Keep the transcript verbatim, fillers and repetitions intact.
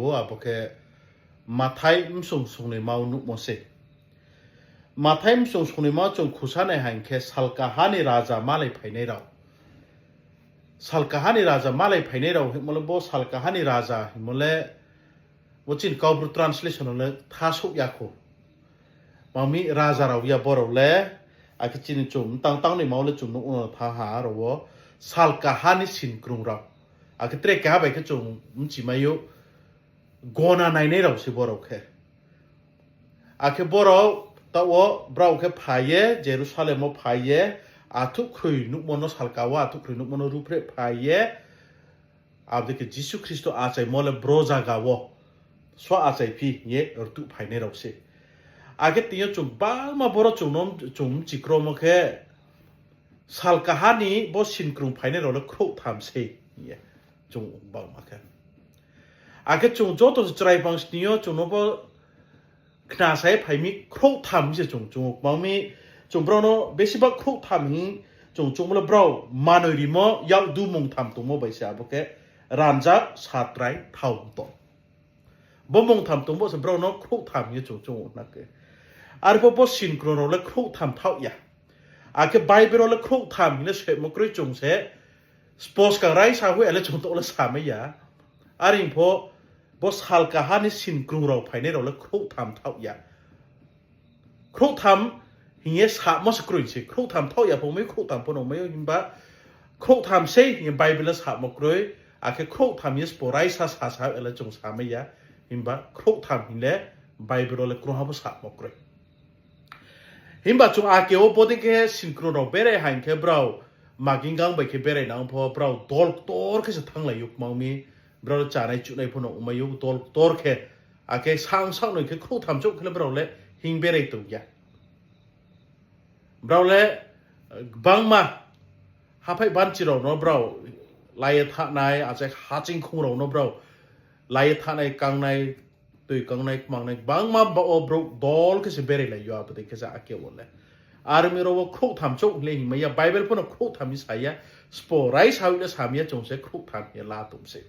ou, abo khe Mathai bsung songnaima wo nuhmo se. Mathai bsung songnaima wo chung khusa nai haing khe, salkaha ni raja malai phainai rao. Salkaha ni raja malai phainai rao hingmo le, bo salkaha ni raja hingmo le, bo chini Kaubru translation wo le thasouh ya khou. Mami raja rao ya bo rao le, akhe chini chung mtang tangnaima wo le chung nuh no thanng ha aro wo, salkaha ni sinkrung rao. Akhe tre keha bai khe chung bchimai ou, gona nainai rao se bo rao khe. Akhe bo rao taoh wo brao khe phai ye, Jerusalem wo phai ye, athuhkhroi nuhmo no, salka wo athuhkhroi nuhmo no ruhphreh phai ye, abo dei khe Jisu Khristo achaimo le bro zaga wo só achai phi hing ye rtuh phainai rao se. Akhe tini yo chung bangma boro chung no, chung bchikromo khe, salkaha ni bo sinkrung phainai rao le khrouhtham sei hing ye chung bangma khe. Akhe chung joto se chrai phangsni yo chung no pho khna sa ye phai mi, khrouhtham se chung chung ou. Kma mi, chung brao no besi ba khrouhtham hing chung chung le brao manoi rimo yak du mungtham tongmo bai se abo khe ranjak, satrai, thao mto. Bo mungtham tong bo se brao no khrouhtham hing ye chung chung ou na khe. Arpho bo sinkrung rao le khrouhtham thaoh ya. Akhe Bible wo le khrouhtham hing le soimo kroi chung se, spo skang raisa hoih ya le chung taoh le samai ya. Are pho bo salkaha ni sinkrung rao phainai rao le khrouhtham thaoh ya. Khrouhtham hing ye samo se kroi se, khrouhtham thaoh ya pho mai ou, khrouhtham pho no mai ou, himba khrouhtham sei hing ye Bible le samo kroi, akhe khrouhtham hing ye spo raisa sasa ya le chung samai ya, himba khrouhtham hing le Bible wo le krungha pho samo kroi. Himba chung ake wo bodei khe sinkrung rao berai haing khe brao maginggang bai khe berai nang pho brao dol ktor khe se thannglai ou kma mi, brao le chanai chuhnai pho no ongmai ou dol ktor khe, akhe sang saoh noi khe khrouhtham chouh khe le brao le hing berai tong ya. Brao le, eh, gbangma haphai banchi rao no brao la ye thanai, achai hachingkhong rao no brao la ye thanai, kangnai, tui kangnai, kmangnai, gbangma ba wo brouh dol khe se berai lai ou, abo dei khe se ake wo le. Are mi rao wo khrouhtham chouh hing le hingmai ya, Bible pho no khrouhtham hing sa ya, spo raisa hoih le samai ya, chung se khrouhtham hing ye la tong se.